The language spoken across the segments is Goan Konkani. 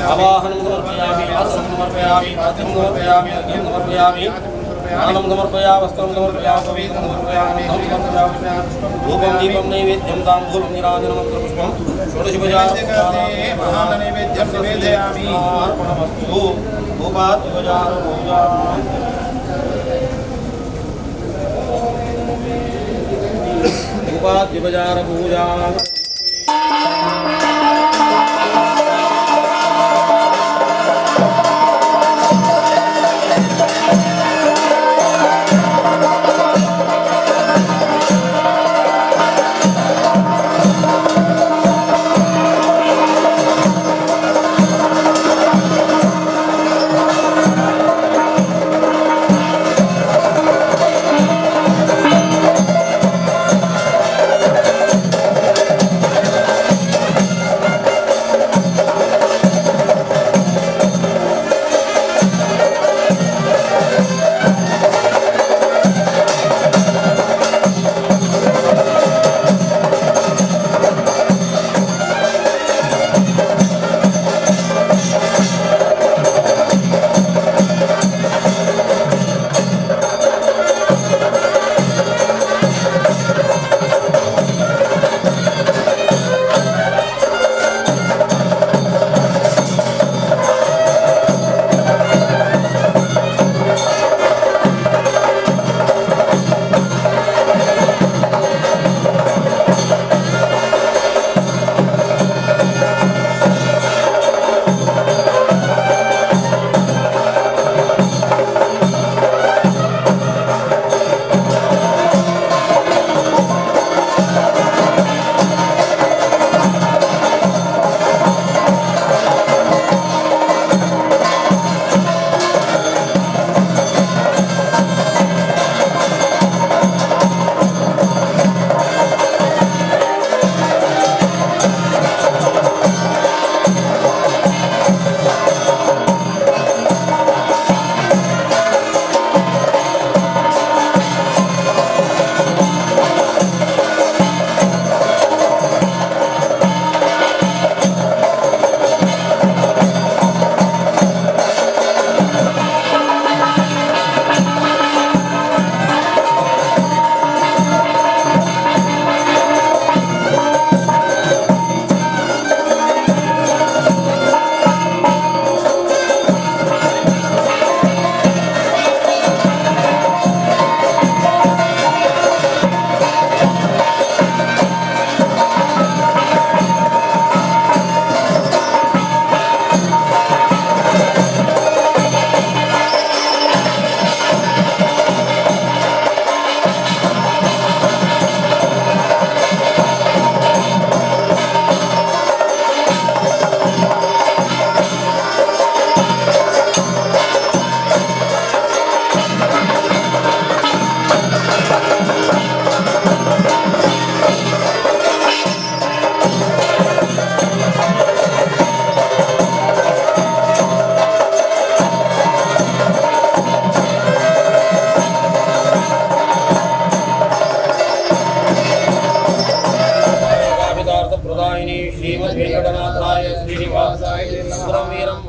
आवाहनं समर्पयामि, आसनं समर्पयामि, पाद्यं समर्पयामि, अर्घ्यं समर्पयामि, स्नानं समर्पयामि, वस्त्रं समर्पयामि, पवित्रं समर्पयामि, समर्पयामि, धूपं दीपं नैवेद्यं ताम्बूलं नीराजनं मन्त्रपुष्पं षोडशोपचार महानैवेद्यं निवेदयामि। अर्पणमस्तु। धूपाद्युपचार पूजा धूपाद्युपचार पूजा।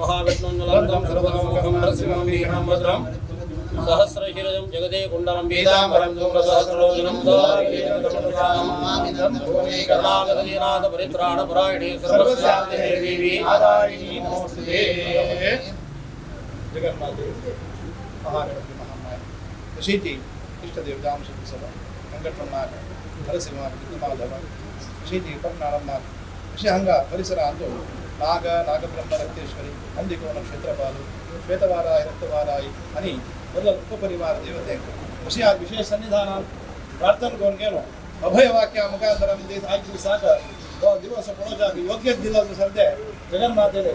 महाविष्णुं ज्वलन्तं सर्वतोमुखं नरसिंहं भीषणं भद्रं सहस्रशिरजं जगदे कुण्डलं पीताम्बरं धूम्रसहस्रलोचनं करुणागतनाथ परित्राणपरायणे सर्वस्यान्ते देवी नारायणी नमोस्तुते. जगन्माते महागणपತಿ महामाय तशीची इष्टदेवतांश सभा ವೆಂಕಟರಮಣ ನರಸಿಂಹ ಮಾಧವ ತಶೀತಿ ಪರ್ನಾಳಮ್ಮ ತಶಿ ಹಂಗ ಪರಿಸರ ಅಂದು ನಾಗ ನಾಗಬ್ರಹ್ಮ ರಕ್ತೇಶ್ವರಿ ಹಂದಿಕೋಣ ಕ್ಷೇತ್ರಪಾಲು ಶ್ವೇತವಾರಾಯಿ ರಕ್ತವಾರಾಯಿ అని ಮೊದಲ ಉಪಪರಿವಾರ ದೇವತೆ ತಶಿ ಆ ವಿಶೇಷ ಸನ್ನಿಧಾನ ಪ್ರಾರ್ಥನೆ ಕೋನ್ಗೇನು ಅಭಯ ವಾಕ್ಯ ಮುಖಾಂತರ ಆಯ್ತು ಸಾಕ ದಿವಸ ಪೊಳಜಾಗ ಯೋಗ್ಯ ದಿಲ್ಲ ಸರ್ದೆ ಜಗನ್ಮಾತೆ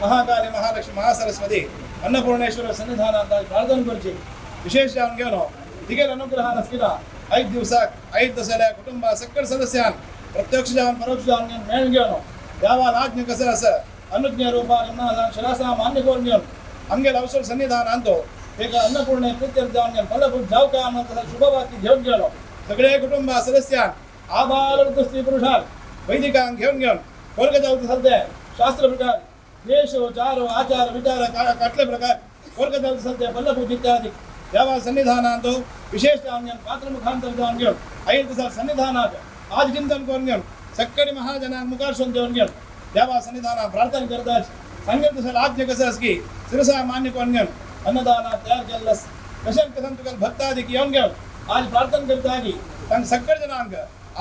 ಮಹಾಕಾಲಿ ಮಹಾಲಕ್ಷ್ಮಿ ಮಹಾಸರಸ್ವತಿ ಅನ್ನಪೂರ್ಣೇಶ್ವರ ಸನ್ನಿಧಾನ ಅಂತ ಪ್ರಾರ್ಥನೆ ಕೊರ್ಚಿ ವಿಶೇಷ ಅವನಿಗೇನು ದಿಗಲ ಅನುಗ್ರಹ ನಸ್ಕಿನ 5 ದಿವಸ 5 ದಸಲ ಕುಟುಂಬ ಸಕ್ಕಡ ಸದಸ್ಯಾನ್ ಪ್ರತ್ಯಕ್ಷ ಜಾವನ್ ಪರೋಕ್ಷ ಜಾವನ್ ಮೇಳ್ಗೇನು ಯಾವ ಆಜ್ಞೆ ಕಸರಸ ಅನುಜ್ಞೆ ರೂಪ ನಿಮ್ಮ ಶಿರಸ ಮಾನ್ಯ ಕೋರ್ಗೇನು ಹಂಗೆಲ್ಲ ಅವಸರ ಸನ್ನಿಧಾನ ಅಂತು ಈಗ ಅನ್ನಪೂರ್ಣೆ ಪ್ರೀತ್ಯರ್ಥ ಫಲಭೂತ್ ಜಾವಕ ಅನ್ನುವಂಥ ಶುಭವಾಕ್ಯ घेऊन गेलो सगळे कुटुंब सदस्यान आबाल स्त्री पुरुषान वैदिकांग घेऊन घेऊन वर्ग जाऊ सध्या शास्त्र प्रकार देश चार आचार विचार काटले प्रकार वर्ग जाऊ सध्या वल्लभूत इत्यादी ಯಾವ ಸನ್ನಿಧಾನ ಅಂತ ವಿಶೇಷ ಪಾತ್ರ ಮುಖಾಂತರ जाऊन घेऊन 5 ದಿವಸ ಸನ್ನಿಧಾನ आज चिंतन करून घेऊन सक्कडी महाजना मुखार घेऊन घेऊन ಯಾವ ಸನ್ನಿಧಾನ ಪ್ರಾರ್ಥನೆ करतात सांगत असेल आज्ञा कसं की शिरसा मान्य करून घेऊन अन्नदान तयार केलं कशान कसन तुका भक्तादिक येऊन घेऊन आज प्रार्थना करता की तांकां सगळे जणांक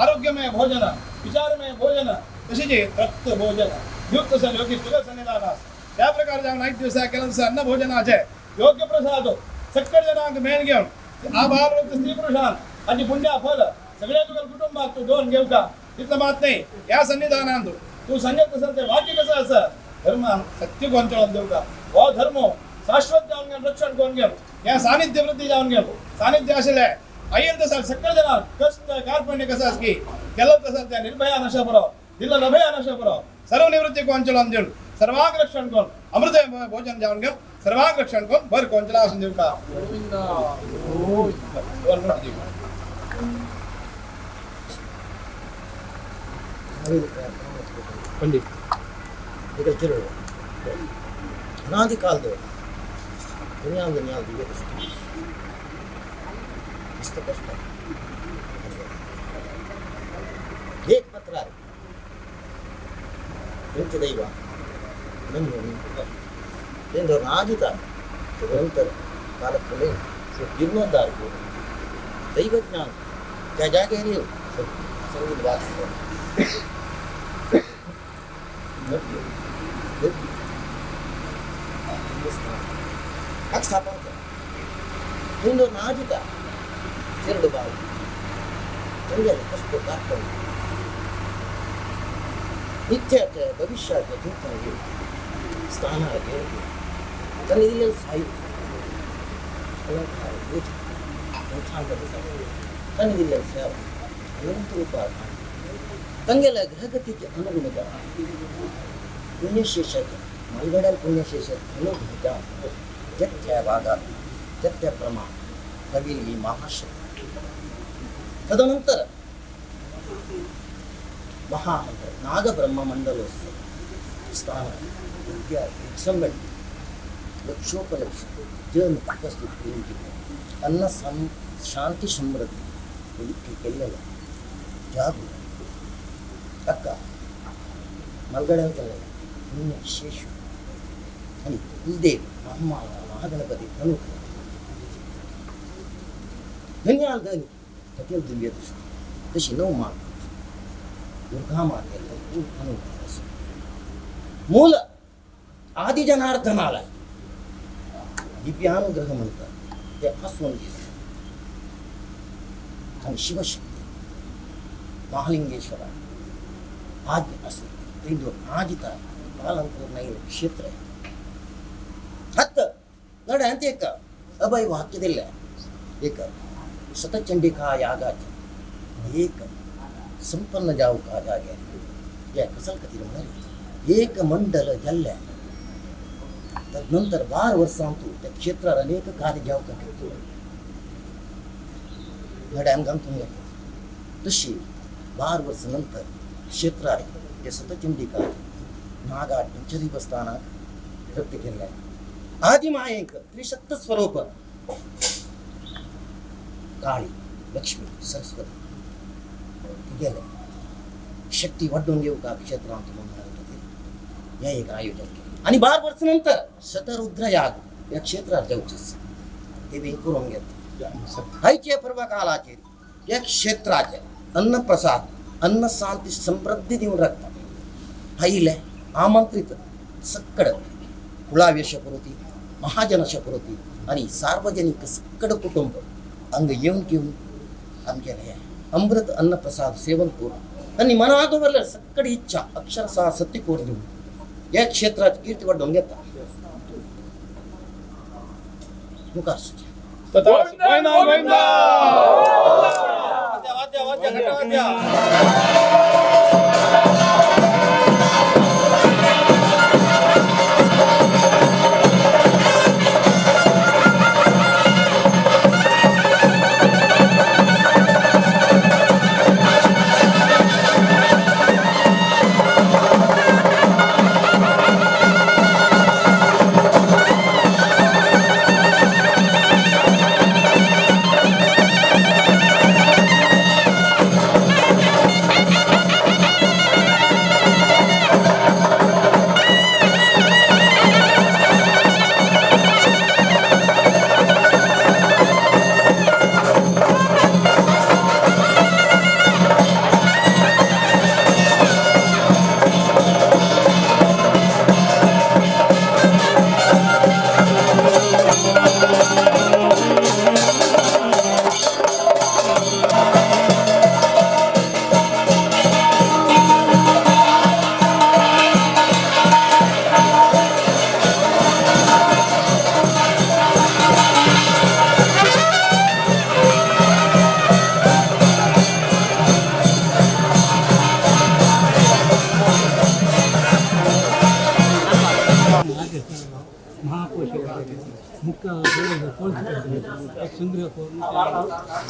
आरोग्यमय भोजन विचारमय भोजन तशीच रक्त भोजन युक्त असेल योग्य तुझं सन्निधान त्या प्रकारे जाऊन 1 दिवसा केलं तसं अन्न भोजनाचे योग्य प्रसाद सगळे जणांक मेळ घेऊन आभार स्त्री पुरुषान आणि पुण्य फल सगळ्या तुझ्या कुटुंबात तू दोन घेऊ का तिथलं मात नाही या सन्निधानांत तू सांगत असेल ते वाक्य कसं असं धर्म सत्य कोणत्या देऊ का हो धर्म शाश्वत जाऊन घेऊन रक्षण कोण घेऊन या सानिध्य वृद्धी जाऊन घेऊन सानिध्य आशिल्लें आयल तसं सगळे जण कष्ट कार्पण्य कसं आस की केलं तसं त्या निर्भया नशा पुरो दिलं नभया नशा पुरो सर्व निवृत्ती कोणचलन दिवन सर्वांग रक्षण कोण अमृत भोजन जाऊन घेऊन सर्वांग रक्षण कोण भर कोणचला असून देऊ का ಅನಾದಿ ಕಾಲದ ದುನಿಯಾ ದುನಿಯಾ ದಿವ್ಯ ದೃಷ್ಟಿ ಮಸ್ತ್ ಕಷ್ಟ ಏಕ ಪತ್ರ ದೈವ ಎಂದು ರಾಜಿತ ನಿರಂತರ ಕಾಲಕ್ರಮೇ ಜೀರ್ಣೋದ್ಧಾರಕ್ಕೆ ದೈವಜ್ಞಾನ ಜಾಗೇರಿ ಸಂಗೀತ ವಾಸಿಸಿದರು. ಸ್ಥಾಪನೆ ಇಂದು ನಾಜಿತ 2 ಬಾವಿ ತಂದೆಯಲ್ಲಿ ಕಷ್ಟ ಕಾರ್ಪಣ್ಯ ನಿತ್ಯಕ್ಕೆ ಭವಿಷ್ಯಕ್ಕೆ ಚಿಂತನೆಗೆ ಸ್ಥಾನ ತನ್ನ ಸಾಹಿತ್ಯ ಅಲಂಕಾರ ಪೂಜೆ ಪಂಚಾಂಗದ ತನ್ನದಿಲ್ಲ ಸೇವೆ ಅನಂತ ರೂಪ ತಂಗೆಲ್ಲ ಗ್ರಹಗತಿಗೆ ಅನುಗುಣದ ಪುಣ್ಯಶೇಷಕ್ಕೆ ಮಲ್ಗಡಲ್ ಪುಣ್ಯಶೇಷ ಅನುಗುಣ ಜತ್ಯವಾದ ಜತ್ಯ ಪ್ರಮಾಣ ಕವಿಲಿ ಮಹಾಶಕ್ತಿ. ತದನಂತರ ಮಹಾಮಂತ್ರ ನಾಗಬ್ರಹ್ಮ ಮಂಡಲೋತ್ಸವ ಸ್ಥಾನ ವಿದ್ಯಾ ಸಂಗಡಿ ಲಕ್ಷೋಪಲಕ್ಷ ಜನ ಉಪಸ್ಥಿತಿ ಅನ್ನ ಶಾಂತಿ ಸಮೃದ್ಧಿ ಉಡುಪಿ ಕೆಲ್ಲೆಲ್ಲ ಜಾಗು ಅಕ್ಕ ಮಲ್ಗಡೆ ಅಂತಲ್ಲ ಪುಣ್ಯ ವಿಶೇಷ ಅಲ್ಲಿ ಕುಲದೇವಿ ಮಹಾಮಾಯ ಮಹಾಗಣಪತಿ ಅನುಗ್ರಹ ಧನ್ಯಾಲ್ದನಿ ಕಟೀಲ್ ದಿವ್ಯ ದೃಷ್ಟಿ तशी नऊ मान दुर्गा मातेला खूप अनुग्रह असतो. मूल आदिजनार्दनाला दिव्यानुग्रह म्हणतात ते असून दिसत. आणि शिवशक्ती महालिंगेश्वरा आज्ञा असून ते आजिता पालनपूर्ण क्षेत्र आहे. हत्त नड ಅಂತ एक अभय वाक्य दिलं एक शतचंडिका यागाचे एक संपन्न जाऊ का जागे या कसल कथीर म्हणाले एक मंडल जल्ल्या तदनंतर 12 वर्षांतू त्या क्षेत्रात अनेक कार्य जाऊ का नड्यान गंतून तशी 12 वर्ष नंतर क्षेत्रात ते शतचंडिका नागा पंचदीपस्थानात व्यक्त केलें आहे. आदिमायेक त्रिशक्त स्वरूप काळी लक्ष्मी सरस्वती गेले शक्ती वाढून घेऊ का क्षेत्रांत म्हणून हे एक आयोजन केलं आणि 12 वर्ष नंतर शतरुद्र याग या क्षेत्रात जाऊचीच ते बी करून घेतलं. हैचे पर्वकालाचे या क्षेत्राचे अन्नप्रसाद अन्न शांती समृद्धी देऊन राखतात. हईले आमंत्रित सक्कड कुळाव्य शपरोती महाजन शपरोती आणि सार्वजनिक सक्कड कुटुंब अंग येऊन घेऊन आमच्याने अमृत अन्नप्रसाद सेवन करून त्यांनी मनात दवरलेलं सक्कड इच्छा अक्षरशः सत्य करून देऊन या क्षेत्रात कीर्ती वाढवून घेतात. मुखार सुचे. गोविंदा गोविंदा. वाद्य वाद्य वाद्य घट वाद्य.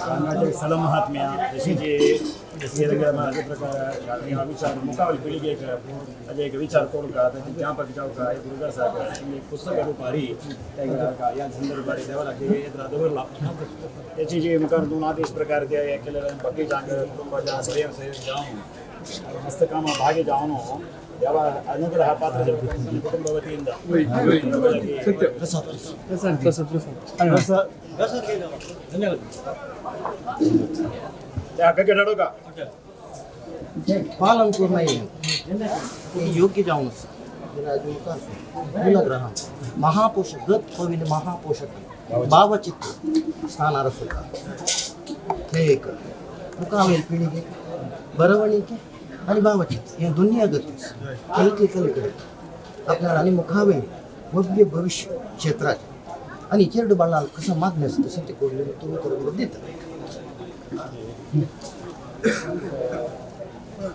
हांगाचे स्थल महात्म्य जशी जे माझे प्रकार विचार मुखावली पिळगेक ताजे एक विचार करूंक ताची ज्ञापक जावका हे गुरुदासाक एक पुस्तक रुपारी या संदर्भात देवाला येत्रा दवरला. त्याची जी मुखार दोन आदेश प्रकार ते हे केलेले बाकीच्या कुटुंबाच्या स्वयं सहयोग जावन मस्त कामां भागी जावन देवा अनुग्रह पात्र कुटुंब वतीಯಿಂದ. प्रसाद. त्या हक्काचे रडो का पालन करून नाही हे योग्य जाऊन गुणग्रह महापोषक गत पविन महापोषक भावचित्र स्थानार सुद्धा हे एक मुखावेल पिळगे बरवणिके आणि भावचित्र हे दोन्ही अगत्य कलके कलके आपल्याला आणि मुखावेल भव्य भविष्य क्षेत्राचे आणि चेरडू बाळाला कसं मागणं असतं तसं ते कोरलेलं तुम्ही करून देतात.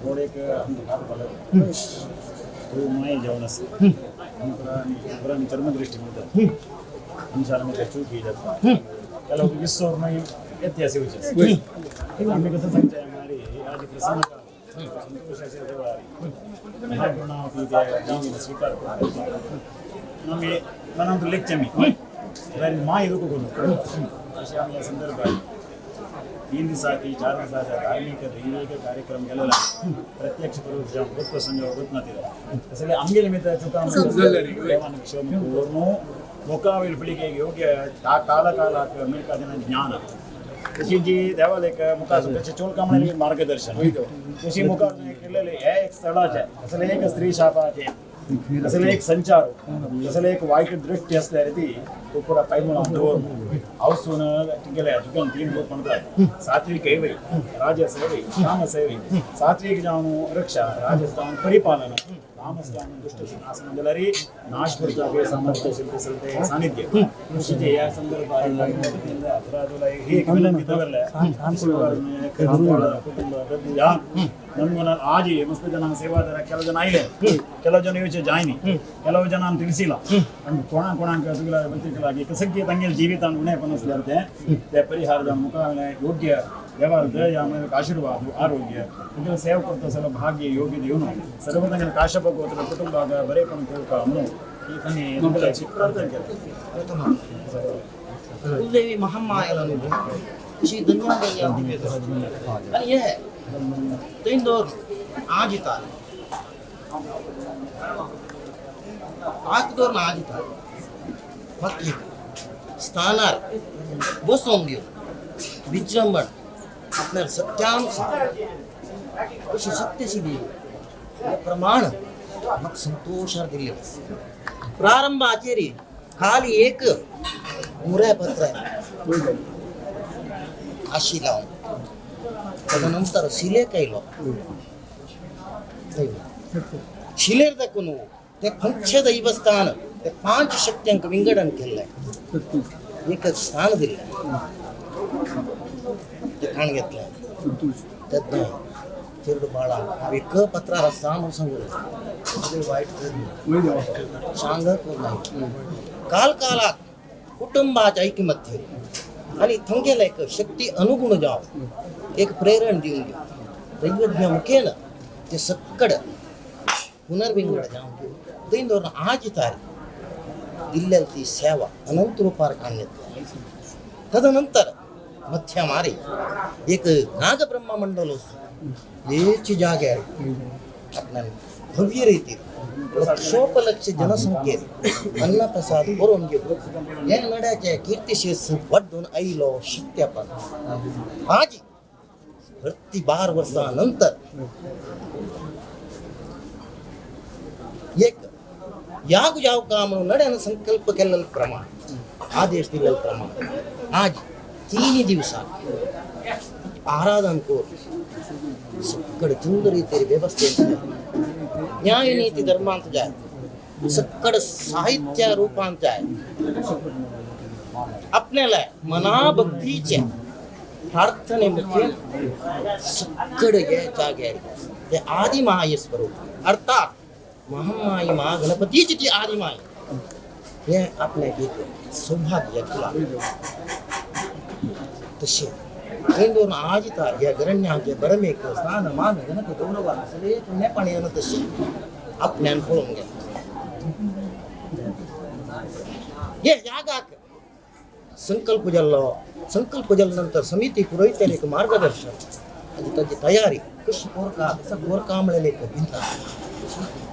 गोड एक अंधकार तो माय जेवण असं चर्मदृष्टी म्हणतात अनुसार आम्ही चूक जातात त्याला विसर नाही व्यत्यास येऊचे. आम्ही कसं सांगते हमारी आज प्रसन्न संतोषाचे देवळारी स्वीकार करून आम्ही मनांत लेखचे मी माय लोक करू असे आम्ही या संदर्भात 3 दिवसाची 4 दिवसाचा धार्मिक दैविक कार्यक्रम केलेला प्रत्यक्ष करू जाऊन संजोग होत ना तसले आमगे निमित्त चुका पूर्ण मुखावेल पिळगे योग्य काल कालाक मिळका ज्ञान तशी जी देवालेक मुखार तशें चोलकामणे मार्गदर्शन तशी मुखार केलेले हे एक स्थळाचे असले एक स्त्री शापाचे असले एक संचार तसले एक वाईट दृष्टी असल्यार ती तो पुरा पायमुळां दवर हावसून गेले तुका 3 लोक म्हणतात सात्विक एवय राजस एवय तामस एवय. सात्विक जावन रक्षा, राजस जावन परिपालन, तामस जावन दुष्ट नाश म्हणल्यार नाश करता सामर्थ्य तसले ते सानिध्य कृषीचे या संदर्भात ही एक विनंती दवरल्या. कुटुंब ನಮ್ಗೆ ಆಜಿ ಮಸ್ತ್ ಜನ ಸೇವಾದಾರ ಕೆಲವು ಜನ ಆಯ್ಲೆ ಕೆಲವು ಜನ ಯೋಚನೆ ಜಾಯ್ನಿ ಕೆಲವು ಜನ ತಿಳಿಸಿಲ್ಲ ಕೋಣ ಕೋಣಾಂಕ ಬತ್ತಿಕಲಾಗಿ ಕಸಕ್ಕೆ ತಂಗಿಲ್ ಜೀವಿತ ಉಣೆ ಪನಸ್ಲಾರ್ತೆ ते ಪರಿಹಾರದ ಮುಖ ಯೋಗ್ಯ ದೇವಾಲದ ಆಶೀರ್ವಾದ ಆರೋಗ್ಯ ಇದರ ಸೇವೆ ಕೊಡ್ತಾ ಸಲ ಭಾಗ್ಯ ಯೋಗ್ಯ ದೇವನು ಸರ್ವದಂಗನ ಕಾಶ್ಯಪ ಗೋತ್ರ ಕುಟುಂಬ ಬರೇ ಪಣ ಕೋಕ ಅಮ್ಮನು की तांणी प्रार्थना केली. प्रथम कुलदेवी महामायाला अशी धन्य आणि हे थंय आजिता आक दवरून आजिता मागीर स्थानार बसोवन घेवन विजृंभण आपल्या सत्यानुसार अशी सत्यशिली हे प्रमाण म्हाका संतोषार दिल्लें. प्रारंभाचेर खाली एक मुऱ्या पत्र आशिल्लो हांव. तदनंतर शिलेक आयलो. शिलेर दाखोवन ते पंचदैवस्थान ते पांच शक्त्यांक विंगडण केल्लें एक स्थान दिल्लें ते काण घेतलें. तेन्ना चेरडू बाळा हांव एक पत्रार आसा म्हणून सांगूं सगळें वायट कर सांग करूं काल कालाक कुटुंबाच्या ऐकमत्य आणि थंगेला एक शक्ती अनुगुण जाव एक प्रेरण दिवन घेवन दैवज्ञ मुखेन ते सक्कड पुनर्विंगड जावन घेवन थंय दवरून आज तारी दिल्लेली ती सेवा अनंत रुपार काडून. तदनंतर मध्य मारी एक नागब्रह्म मंडल हेच जाग्यार आपल्या भव्य रीतीन लक्षोपलक्ष जनसंख्येत अन्नप्रसाद करून घेवन हे नड्याचे कीर्तिशेष वाड्डून आयलो शक्ती आपण आज प्रति 12 वर्सां नंतर एक याग जावका म्हणून नड्यान संकल्प केलेलो प्रमाण आदेश दिलेलो प्रमाण आज 3 दिवसात आराधन करून सक्कड चंद रीतीर व्यवस्थेत न्याय नीती धर्मांत जाय सक्कड साहित्य रूपांत जाय आपल्याला मना भक्तीचे प्रार्थने मुखेल सक्कड हे जाग्यार ते आदिमाय स्वरूप अर्थात महामाई महागणपतीची ती आदिमाई हे आपल्याक एक सौभाग्य तुला. तशें थंय दवरून आजिता ह्या गरण्याक बरमेक स्थान मान गणक गौरव सगळे पुण्यपाणी येना तशें आपल्यान पळोवंक गेलें. हे यागाक संकल्प जाल्लो संकल्प जाल्या नंतर समिती पुरोहितान एक मार्गदर्शन आनी ताची तयारी कशी कोरका कसं कोरका म्हणलें एक भिंता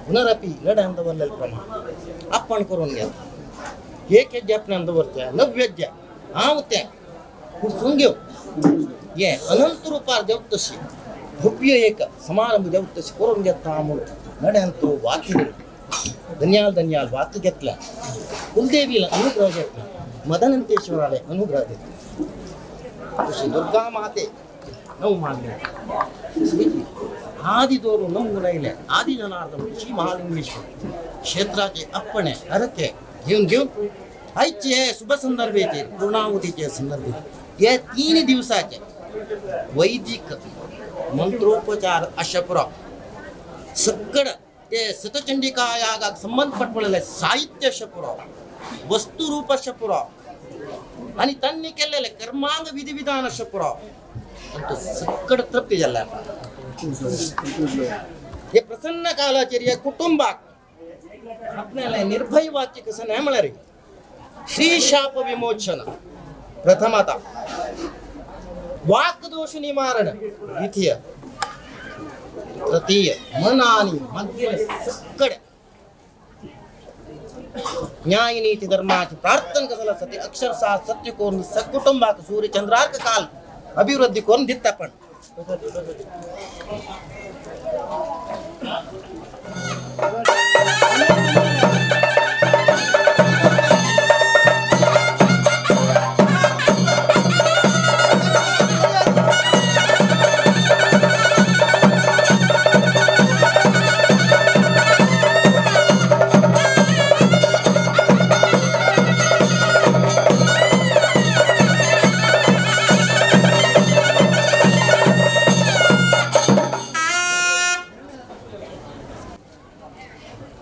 पुनरपी नड्यान दवरलेले प्रमाण आपण करून घेता एक यज्ञ आपल्यान दवरता नव्यज्ञ हांव तें कुसून घेव हे अनंत रुपार देव तशी भव्य एक समारंभ देव तशी करून घेता म्हणून नड्यान तो वात धन्याल धन्याल वात घेतला कुलदेवीला अनुग्रह घेतला मदनंतेश्वराले अनुग्रह घेतला. तशी दुर्गा माते नऊ मागले आदी दवरून नऊ रायले आदी जनार्दन श्री महालिंगेश्वर क्षेत्राचे अप्पणे हरके घेऊन घेऊन आयचे हे शुभ संदर्भेचे पूर्णाहुतीचे संदर्भे हे 3 दिवसाचे वैदिक मंत्रोपचार अशपुरा सक्कड ते सतचंडिका यागाक संबंध साहित्य शपुरा वस्तुरूप शपुरा आणि त्यांनी केलेले कर्मांग विधिविधान शपुरा तो सक्कड तृप्ती झाला. हे प्रसन्न कालाचेर या कुटुंबाक आपल्याला निर्भय वाक्य कसं नाही म्हणारे श्री शाप विमोचन प्रथमता वाकदोष निवारण द्वितीय तृतीय मन आणि मग्य सक्कड न्याय नीती धर्माची प्रार्थना कसं सत्य अक्षरशः सत्य करून सकुटुंबाक सूर्य चंद्रार्क काल अभिवृद्धी करून दिता पण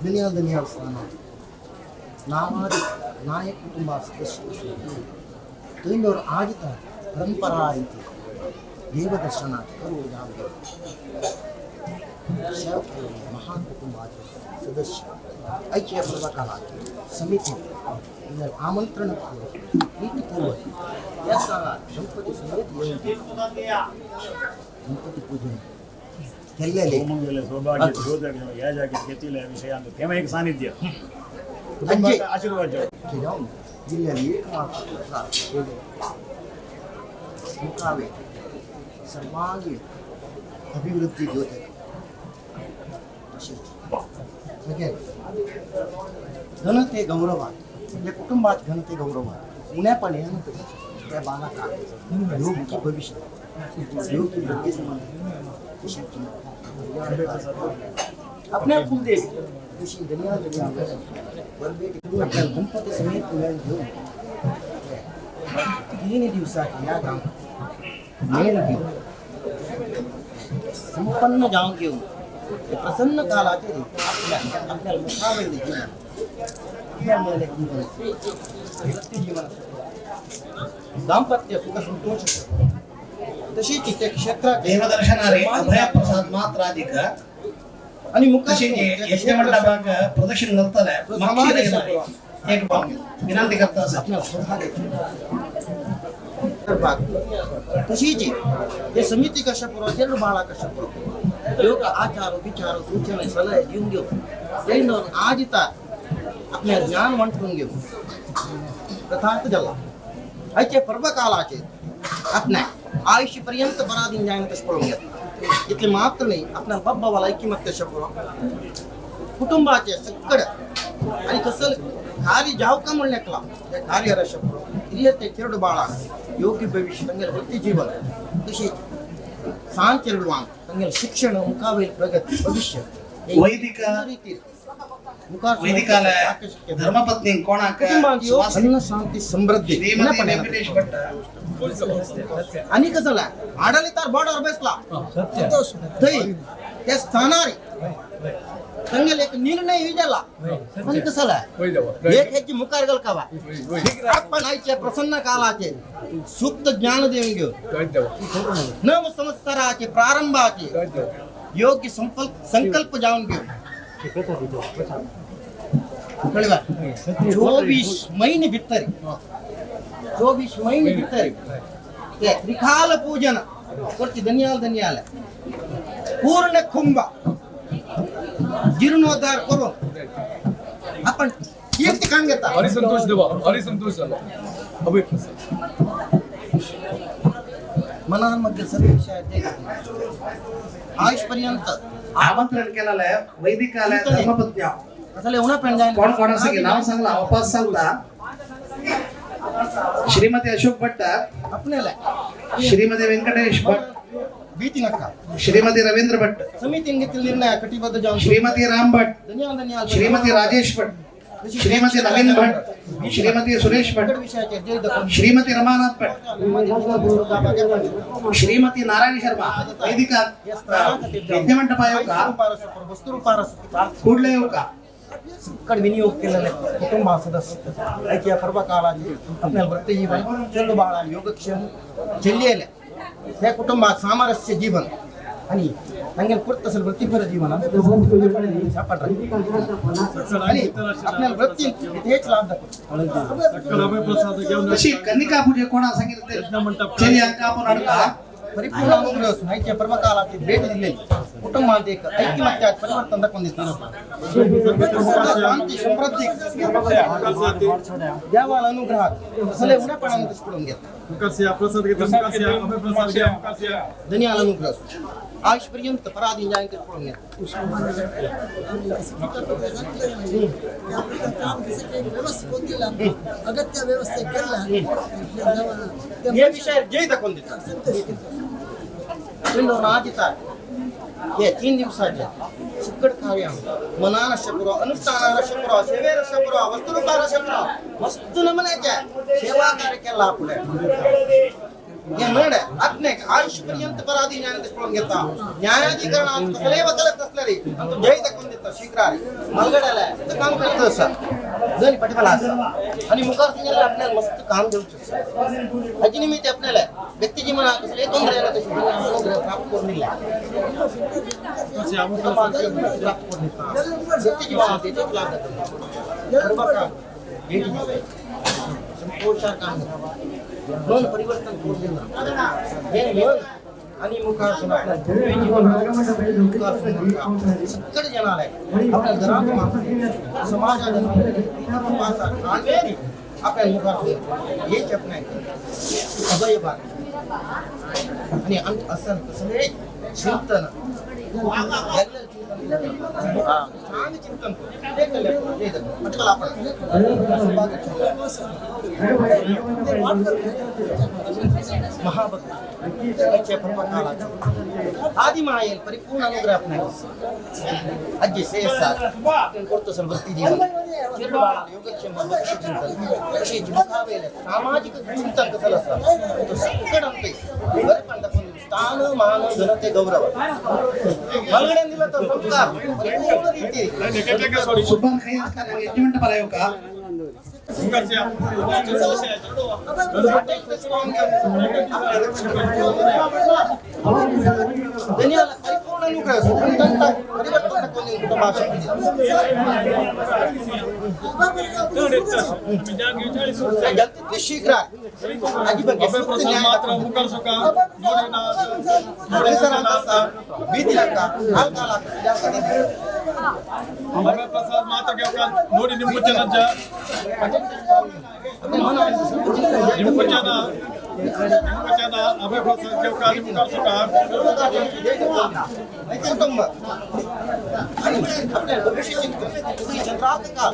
धन्याल धन्याल स्थान नामादि नायक कुटुंब सदस्य थंय आजिता परंपरा इति देवदर्शनाक करू जावं महाकुटुंबाचे सदस्य आयच्या पर्वकाळात समिती आमंत्रण प्रीतीपूर्वक या स्थानात गणपती समेत येऊन गणपती पूजन केल्लेले सौभाग्य या जागेत घेतलेल्या विषयांत तेव्हा एक सानिध्य कुटुंबाचा आशीर्वाद जाऊन जिल्ह्यात एक मात्र मुखावे सर्वांगीण अभिवृद्धी द्योतक तशेंच घनते गौरवात म्हणजे कुटुंबात घनते गौरवात उण्यापणे त्या बालका योग्य भविष्य योग्य वृद्धी तशीच आपल्या कुलदेव तशी दनिया दनिया आपल्या गणपती समेत मेळ घेऊन 3 दिवसात या गावात मेळ घेऊन संपन्न जाऊन घेऊन प्रसन्न कालाचे आपल्या आपल्या मुखावेळ जीवन आपल्या मिळाले जीवन जीवन दाम्पत्य सुख संतोष तशीच त्या क्षेत्रात देवदर्शनारे अभयप्रसाद मात्राधिक आणि तसेच यज्ञमंडपाक प्रदक्षिण घालतले एक विनंती करता तशीच हे समिती कशा पुरो चेडू बाळा कशा पुरो योग आचार विचार सूचने सलहे दिवन घेऊ तेंडोन आजिता आपल्या ज्ञान वांटून घेऊ तथार्थ जाला आयचे पर्वकालाचे आपल्या आयुष्य पर्यंत पराधीन जायना तशें पळोवंक येता इतलें मात्र न्ही आपल्या बाब्बावाला ऐकिमत्य पुरो कुटुंबाचे सक्कड आणि कसं कार्य जावका म्हणून एकला त्या कार्य रश पुरो हिरियते चेरडू बाळा योग्य भविष्य तंगेल वृत्ती जीवन तशीच सांग चेरडवांक तंगेल शिक्षण मुखावेल प्रगती भविष्य वैदिक वैदिकाला धर्मपत्नी कोणाक अन्न शांती समृद्धी श्रीमती वेंकटेश भट्ट आणि कसं आडलितार बॉर्डर बेसला थंय त्या स्थानार तंगेल एक निर्णय जाला आणि कसं एक हेची मुखार गेल कावा आपण आयचे प्रसन्न कालाचे सुप्त ज्ञान देऊन घेऊ नव संवत्सराचे प्रारंभाचे योग्य संकल्प जाऊन घेऊ कळवा 24 महिने भितर 24 महिने भितर ते त्रिकाल पूजन करची धन्याल धन्याल पूर्ण कुंभ जीर्णोद्धार करून आपण कीर्ती काण घेता हरी संतोष देवा हरी संतोष झाला अभयप्रसाद मनामध्ये सर्व विषय आयुष्यपर्यंत आमंत्रण केलेलं आहे वैदिकाला धर्मपत्नी असं एवढा पण जाय कोण कोणाचं नाव सांगला अवपास सांगता श्रीमती अशोक भट्ट आपल्याला श्रीमती व्यंकटेश भट्ट भीती नका श्रीमती रवींद्र भट्ट समितीने घेतलेले निर्णय कटिबद्ध जाऊन श्रीमती राम भट्ट धन्यवाद धन्यवाद श्रीमती राजेश भट्ट श्रीमती नवीन भट्ट श्रीमती सुरेश भट्ट श्रीमती रमानाथ भट्ट श्रीमती नारायण शर्मा वैदिक यज्ञमंडपा येऊ का कुडले येऊ का कड विनियोग केलेले कुटुंब सदस्य ऐक्य पर्वकाळाचे आपल्याला वृत्ती जीवन चेंडू बाळा योगक्षेम ಚೆಲ್ಲಿಯಲೆ त्या कुटुंबात सामरस्य जीवन आणि तांगेल पुरत असेल वृत्तीपर जीवन आणि आपल्याला वृत्ती हेच लाभ दाखवतो. तशी कन्निका पूजे कोणा सांगितलं आपण अडका परिपूर्ण अनुग्रह असून ऐक्य पर्वकालाची भेट दिलेली कुटुंबात एक ऐक्यमत्यात परिवर्तन दाखवून दिसणार शांती समृद्धी देवाला अनुग्रहात असले उण्यापणाने पडून घेत धन्याला अनुग्रह आयुष्यपर्यंत पराधीन जाईन पडून घेत. अगत्य व्यवस्थे केला हे विषय जय दाखवून देतात. हे 3 दिवसाचे सुकट कार्य मनान शपुरो अनुष्ठान शपुरो सेवेर शपुरो वस्तुरूपार शपुरो वस्तू नमनाच्या सेवा कार्य केला पुढे हे नड आत्मेक आयुष्य पर्यंत पराधी न्यायाधीश पळोवन घेता न्यायाधिकरणात कसलेय वकालत असले रे आणि तो जय दाखवून दिता शीघ्र मलगड्याला तो काम करत असा जण पाठीमाला असा आणि मुखार गेल्यार आपल्याला मस्त काम घेवचें आसा. हाजे निमित्त आपल्याला व्यक्ती जीवनात कसले तोंदरे येना तशें अनुग्रह प्राप्त करून दिला प्राप्त करून दिता व्यक्ती जीवनात तेचोच लाभ जाता. संतोषा काम मन परिवर्तन करून दिला हे मन आणि मुखार आपल्या जीवन सगळे जणाला आपल्या घरात समाजात आपल्या मुखार हेच आपल्या अभय भाग आणि असं कसले चिंतन छान चिंतन महाभक्त आदिमायेल परिपूर्ण अनुग्रह आपणाक अज्जे श्रेयस्सात करतो वृत्ती जीवन योगक्षेम भविष्य चिंतन तशेंच मुखावेले सामाजिक चिंतन कसं आसा तो सगळं आमकां बरेपण दाखोवन स्थान मान घनते गौरव मलगड्यान दिला तो संस्कार परिपूर्ण रीती. सुब्बान यज्ञमंडपाला येवका परिपूर्ण अनुग्रह परिवर्तन कुटुंबाशक्ती तितली शीघ्र प्रसाद मात्र घेवका ನೋಡಿ ನಿಮ್ಮ ಜನ ನಿಮ್ಮ ಜನ ನಿಮ್ಮ ಜನ अभय प्रसाद घेवका मुखार सुका कुटुंब आणि आपल्या भविष्य चिंतन चंद्रात काल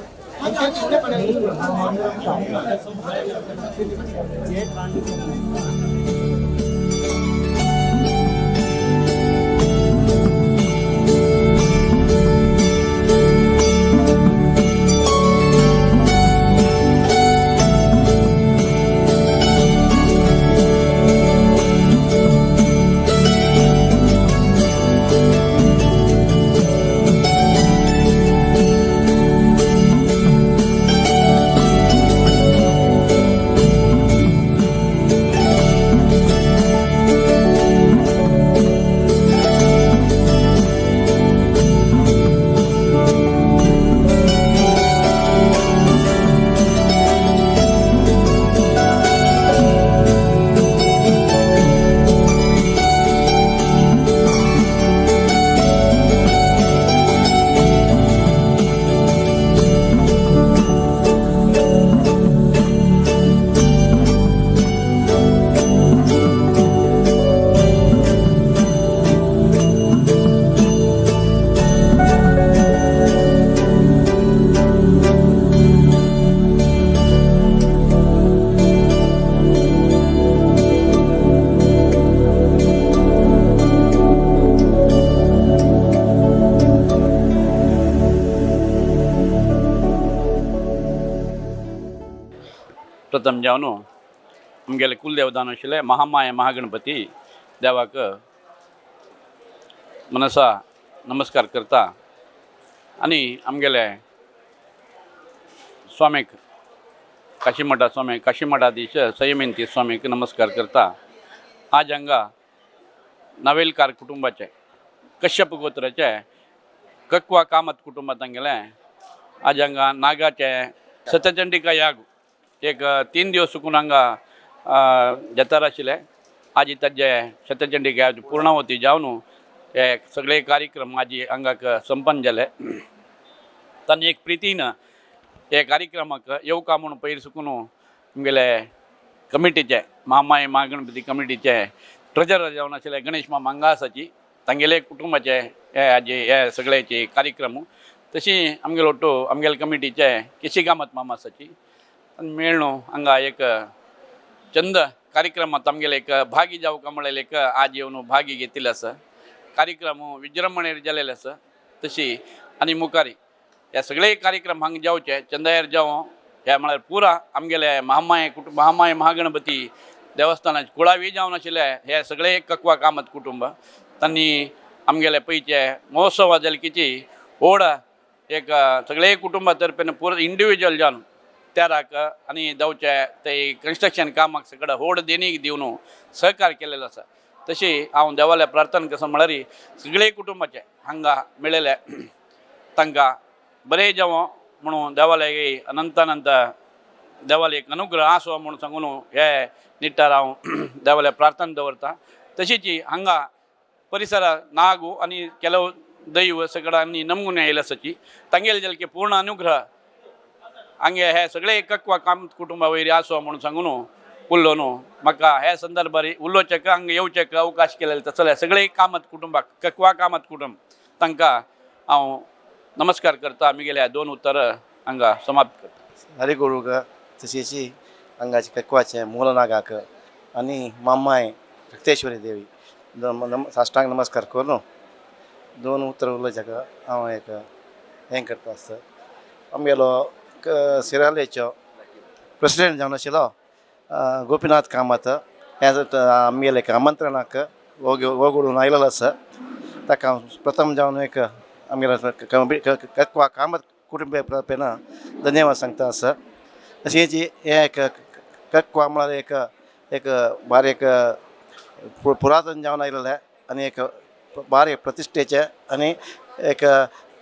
प्रथम जावन आमगेले कुलदेवदान आशिल्लें महामाया महागणपती देवाक मनसा नमस्कार करता आनी आमगेले स्वामीक काशीमठा स्वामी काशीमठाधीश संयमेंती स्वामीक नमस्कार करता. आज हांगा नावेलकार कुटुंबाचे कश्यप गोत्राचे कक्वा कामत कुटुंबात तांगेलें आज हांगा नागाचे सत्यचंडिका याग एक 3 दिवस सुकून हांगा जात्रा आशिल्लें. आज ताजे सत्यचंडिका पूर्णावती जावन हे सगळे कार्यक्रम आजी हांगाक संपन्न जाले. तांणी एक प्रितीन हे कार्यक्रमाक येवका म्हूण पयर सुकून आमगेले कमिटीचे महामाय महागणपती कमिटीचे ट्रेजरर जावन आशिल्ले गणेश मामा हांगा आसाची तांगेले कुटुंबाचे हे आजी हे सगळ्याचे कार्यक्रम. तशी आमगेलो ಒಟ್ಟು आमगेले कमिटीचे केशी कामत मामा आसाची आनी मेळ्ळो हांगा एक चंद कार्यक्रमात आमगेले एक भागी जावका म्हळ्यार एक आज येवन भागी घेतिल्लो आसा. कार्यक्रम विजृंभणेर जालेले आसा. तशी आनी मुखारी ह्या सगळे कार्यक्रम हांगा जावचे चंदायर जावं ह्या म्हळ्यार पुरा आमगेले महामाय कुटुंब महामाय महागणपती देवस्थानाचे कुळावी जावन आशिल्ले हे सगळे ककवा कामत कुटुंब तांणी आमगेले पयचे महोत्सवा जालकीची व्हड एक सगळे कुटुंबा तर्फेन पुरो इंडिविज्युअल जावन त्याराक आनी जावचे ते कन्स्ट्रक्शन कामाक सगळें व्हड देणगी दिवन सहकार केलेलो आसा. तशी हांव देवाल्या प्रार्थना कसो म्हळ्यार सगळे कुटुंबाचे हांगा मेळिल्ले तांकां बरें जावं म्हणून देवाले अनंत अनंत देवाले एक अनुग्रह आसो म्हणून सांगून हे निट्टार हांव देवाल्या प्रार्थना दवरता. तशीच हांगा परिसरा नागू आनी ಕೆಲವು दैव सगळ्यांनी नमून येयले आसाची तांगेले जालके पूर्ण अनुग्रह हांगे हे सगळे एकक्वा काम कुटुंबा वयर आसो म्हणून सांगून उल्लो न्हू म्हाका हे संदर्भार उलोवचेक हांगा येवचेक अवकाश केलेले तसले सगळे कामत कुटुंबाक ककवा कामत कुटुंब तांकां हांव नमस्कार करता. आमी दोन उत्तर हांगा समाप्त करता. हरिगुरूक तशीच हांगाचे ककवाचे मूलनागाक आनी मामाय रक्तेश्वरी देवी साष्टांग नमस्कार करून दोन उतर उलोवच्याक हांव एक हें करता आसता. आमगेलो सिरालेचो प्रेसिडेंट जावन आशिल्लो गोपीनाथ कामत हें आमगेले एक आमंत्रणाक वगडून आयलेलो आसा. ताका हांव प्रथम जावन एक आमगेलो ककवा कामत कुटुंबे पेन धन्यवाद सांगता आसा. तशेंच हें एक ककवा म्हळ्यार एक एक बारीक पुरातन जावन आयलेलें आनी एक बारीक प्रतिश्ठेचें आनी एक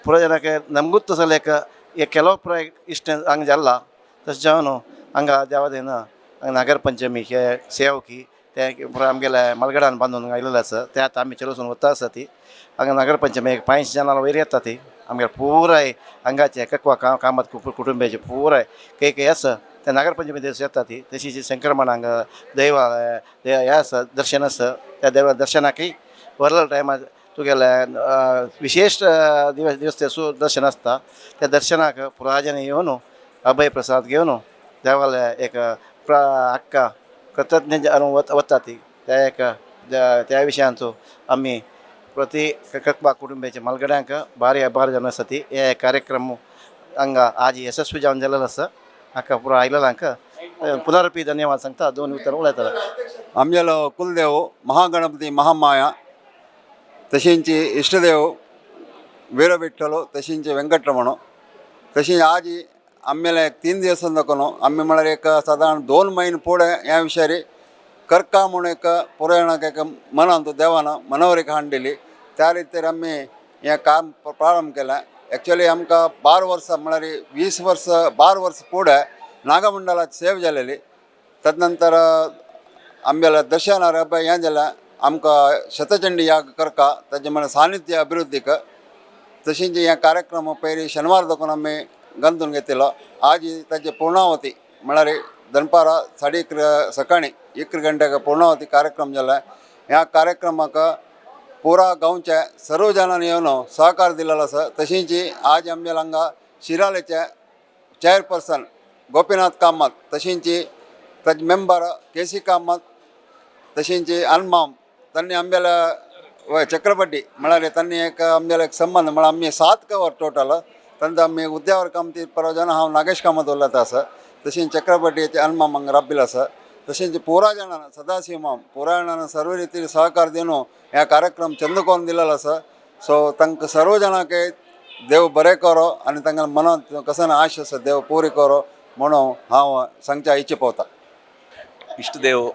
पुराजनाक नमगूच तसले एक एक ಕೆಲವು प्राय इश्ट हांगा जाल्ला. तशें जावन हांगा देवादेन हांगा नागरपंचमी हे सेवकी ते पुराय आमगेले मलगडान बांदून आयलेले आसा. ते आतां आमी चलोसून वता आसा ती हांगा नागरपंचमी एक 5 जाणां वयर येता ती आमगेले पुराय हांगाचे ककवा कामत कुटुंबाचे पुराय काही काही आसा ते नागरपंचमी दिवस येता ती. तशीच संक्रमण हांगा दैवा हें आसा दर्शन आसा. त्या देवा दर्शनाकय व्हडल्या टायमार तुगेले विशेष दिवस दिवस ते दर्शन आसता. त्या दर्शनाक पुराय जन येवन अभय प्रसाद घेवन देवाले एक हक्का कृतज्ञ वता ती त्या एक त्या विशयांचो आमी प्रति ककवा कुटुंबाचे मालगड्यांक भारी आभार जावन आसा ती हे कार्यक्रम हांगा आज यशस्वी जावन जालेलो आसा. हाका पुरो आयलेल्यांक पुनरपी धन्यवाद सांगता. दोन उतर उलयता. आमगेलो कुलदेव महागणपती महामाया तशेंच इष्टदेव वीरविठ्ठलो तशेंच वेंकटरमण तशेंच आज आमगेले एक 3 दिवसां दाखोवन आमी म्हळ्यार एक सादारण 2 म्हयने फुडें ह्या विशयार करका म्हूण एक पुरायणाक एक मनांत देवान मनोवरीक हाडलेली त्या रितीर आमी हें काम प्रारंभ केलें. एक्चुअली आमकां 12 वर्सां म्हळ्यार 20 वर्सां 12 वर्सां फुडें नागमंडलात सेव जालेली. तदनंतर आमगेल्या दर्शनार हें जालें आमकां शतचंडी याग करका ताजें म्हळ्यार सानिध्य अभिवृद्धीक तशेंच हे कार्यक्रम पयलीं शेनवार दाखोवन आमी गंतून घेतिल्लो. आज ताची पूर्णावती म्हळ्यार दनपारां 11:30 सकाळीं 1 गंट्याक पूर्णावती कार्यक्रम जाला. ह्या कार्यक्रमाक पुरा गांवचे सर्व जाणांनी येवन सहकार दिलेलो आसा. तशेंच आज आमगेल्या हांगा शिरालेचे चेअरपर्सन गोपीनाथ कामत तशेंच ताजे मेंबर के सी कामत तशेंच अनमाम तांणी आमगेल्या चक्रबड्डी म्हळ्यार तांणी एक आमगेलो एक संबंद म्हळ्यार आमी 7 कवर टोटल तांचो आमी उद्यावर कामती परवा हांव नागेश कामत उलयता आसा. तशेंच चक्रबड्डीचे अनमाम हांगा राबिल आसा. तशेंच पुरा जाणां सदाशिव माम पुरा जाणां सर्व रितीन सहकार दिवन ह्या कार्यक्रम चंद करून दिलेलो आसा. सो तांकां सर्व जाणांक देव बरें करो आनी तांकां मनांत कसो आश आसा देव पुरी करो म्हणून हांव सांगच्या इच्छा पावता. इष्टदेव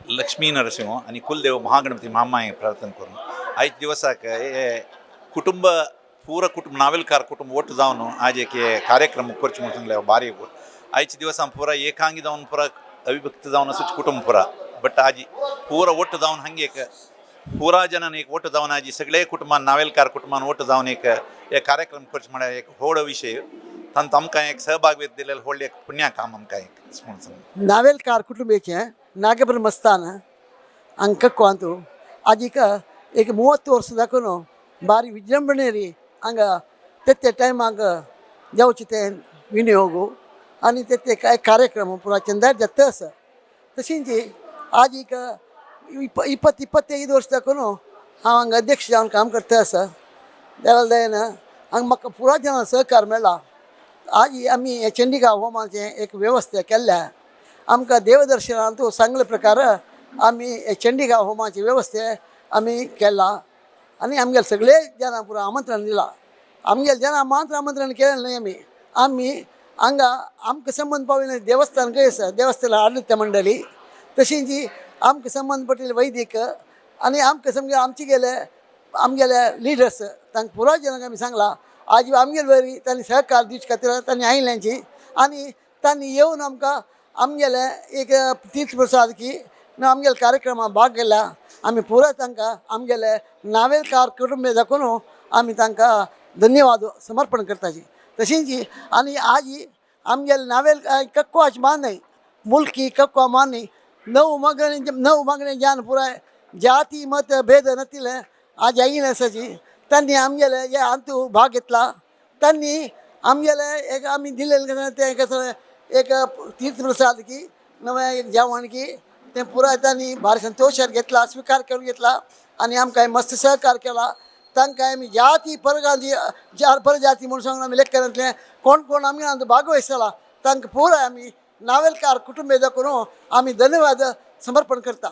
लक्ष्मी नरसिंह आनी कुलदेव महागणपती महामाय प्रार्थना करून आयज दिवसाक हे कुटुंब पूरा कुटुंब नावेलकार कुटुंब ಒಟ್ಟು जावन आज एक हे कार्यक्रम करचे म्हणून सांगले भारी आयच्या दिवसान पुरा एकांगी जावन पुरा अविभक्त जावन असोच कुटुंब पुरा बट आज पुरा ಒಟ್ಟು जावन हांगे एक पुरा जनान एक ಒಟ್ಟು जावन आज सगळे कुटुंबान नावेलकार कुटुंबान ಒಟ್ಟು जावन एक हे कार्यक्रम करचे म्हळ्यार एक व्हड विशय तांतूत आमकां एक सहभाग दिलेलो व्हडलें एक पुण्या काम आमकां एक म्हणून सांगता. नावेलकार ಕುಟುಂಬಕ್ಕೆ ನಾಗಬ್ರಹ್ಮಸ್ಥಾನ ಅಂಕಕ್ಕೂ ಅಂತು ಅದೀಗ ಈಗ 30 ವರ್ಷದಾಗೂ ಭಾರಿ ವಿಜೃಂಭಣೆ ರೀ ಹಂಗ तेते टायमाक जावचे ते विनियोग आनी ते काय कार्यक्रम पुरा चंदार जाता आसा. तशेंच आज एक 20-25 वर्सां हांव हांगा अध्यक्ष जावन काम करता आसा. देवाल्या दयेन हांगा म्हाका पुरा जाणां सहकार मेळ्ळा. आज आमी हे चंडिका होमाचें एक वेवस्था केल्ल्या आमकां देवदर्शनांत चांगले प्रकार आमी चंडिका होमाची व्यवस्थे आमी केला आनी आमगेले सगळे जाणां पुरो आमंत्रण दिलां. आमगेले जाणां मात्र आमंत्रण केलें न्हय, आमी आमी हांगा आमकां संबंद पाविल्ले देवस्थान खंय आसा देवस्थान आडलित्य मंडळी, तशींच आमकां संबंद पडिल्ले वैदीक आनी आमकां समजा आमचे गेले आमगेले लिडर्स तांकां पुराय जाणांक आमी सांगलां आज आमगेले वरी तांणी सहकार दिवचे खातीर तांणी आयिल्ल्यांची आनी तांणी येवन आमकां आमगेले एक तीर्थ प्रसाद की आमगेले कार्यक्रमाक भाग घेतला. आमी पुराय तांकां आमगेले नावेलकार कुटुंबे दाखोवन आमी तांकां धन्यवाद समर्पण करताची. तशींच आनी आज आमगेले नावेल कक्वाच मान न्हय मुलकी कक्वा मान न्हय, नव मागणे नव मागणे जान पुराय जाती मत भेद नतिले आज आयिल्ले आसाची तांणी आमगेले हे अंतू भाग घेतला. तांणी आमगेले एक आमी दिलेलें तें कसलें एक तीर्थ प्रसाद की नवें एक जेवण की तें पुराय तांणी भारी संतोशान घेतला, स्विकार करून घेतला आनी आमकां मस्त सहकार केला. तांकां आमी जाती परगांची परजाती म्हूण सांगून आमी लेखनांतलें कोण कोण आमी आमचो भागवयसला तांकां पुराय आमी नावेलकार कुटुंबे दाखोवन आमी धन्यवाद समर्पण करता.